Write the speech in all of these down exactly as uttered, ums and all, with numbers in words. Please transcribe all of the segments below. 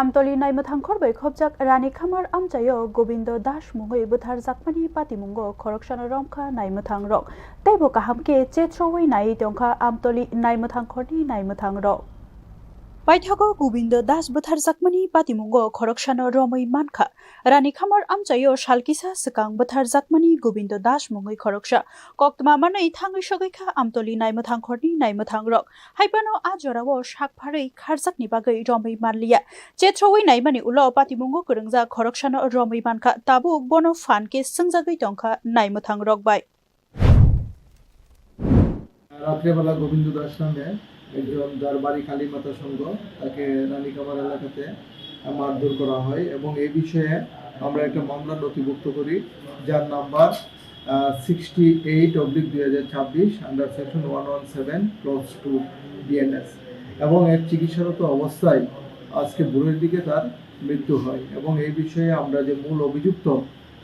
Amtoli Naimwthangkhor bai khopjak Rani Khamar amchaio Gobindo Das mungwi bwtharjakmani patimungo khoroksano romkha naimwthangrok. Teibo kaham khe chetrowi naiwi tongkha Amtoli Naimwthangkhorni naimwthangrok. Paithago Gobindo Das bwtharjakmani patimungo khoroksano romwi mankha. Rani Khamar amchaio sal kisa swkang bwtharjakmani Gobindo Das mungwi khoroksa koktwma manwi thangwi sogwi kha Amtoli Naimwthangkhorni naimwthangrok. Haiphano a jorao sak pharwi kharjakni bagwi romwi manliya. Chetrowi naimani ulo patimungo kwrwngjak khoroksano romwi mankha, tabuk bono phan khe swngjagwi tongkha naimwthangrok bai. রাত্রেবেলা গোবিন্দ দাস নামে একজন, যার বাড়ি কালীমাতা সংঘ, তাকে রানীকামার এলাকাতে মারধর করা হয় এবং এই বিষয়ে আমরা একটা মামলা নথিভুক্ত করি, যার নাম্বার সিক্সটি এইট অব্লিক দুই হাজার ছাব্বিশ, under section one one seven clause two BNS. এবং এক চিকিৎসারত অবস্থায় আজকে ভোরের দিকে তার মৃত্যু হয় এবং এই বিষয়ে আমরা যে মূল অভিযুক্ত,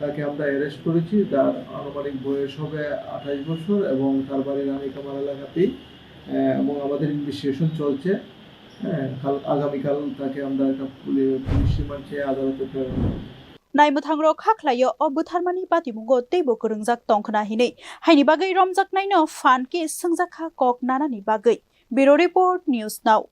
তাকে আমরা অ্যারেস্ট করেছি। তার আনুমানিক বয়স হবে আঠাশ বছর এবং তার বাড়ি রানীকামার এলাকাতেই। আহ, এবং আমাদের ইনভেস্টিগেশন চলছে। হ্যাঁ, কাল, আগামীকাল তাকে আমরা একটা পুলি-, পুলিশ রিমান্ড চেয়ে আদালতে প্রেরণ করব। Naimwthangrok hakhlaio o bwtharmani patimungo teibo kwrwngjak tongkhna hinwi, haini bagwi romjaknaino phan khe swngjak kha kok nanani bagwi. Bureau Report, News Now.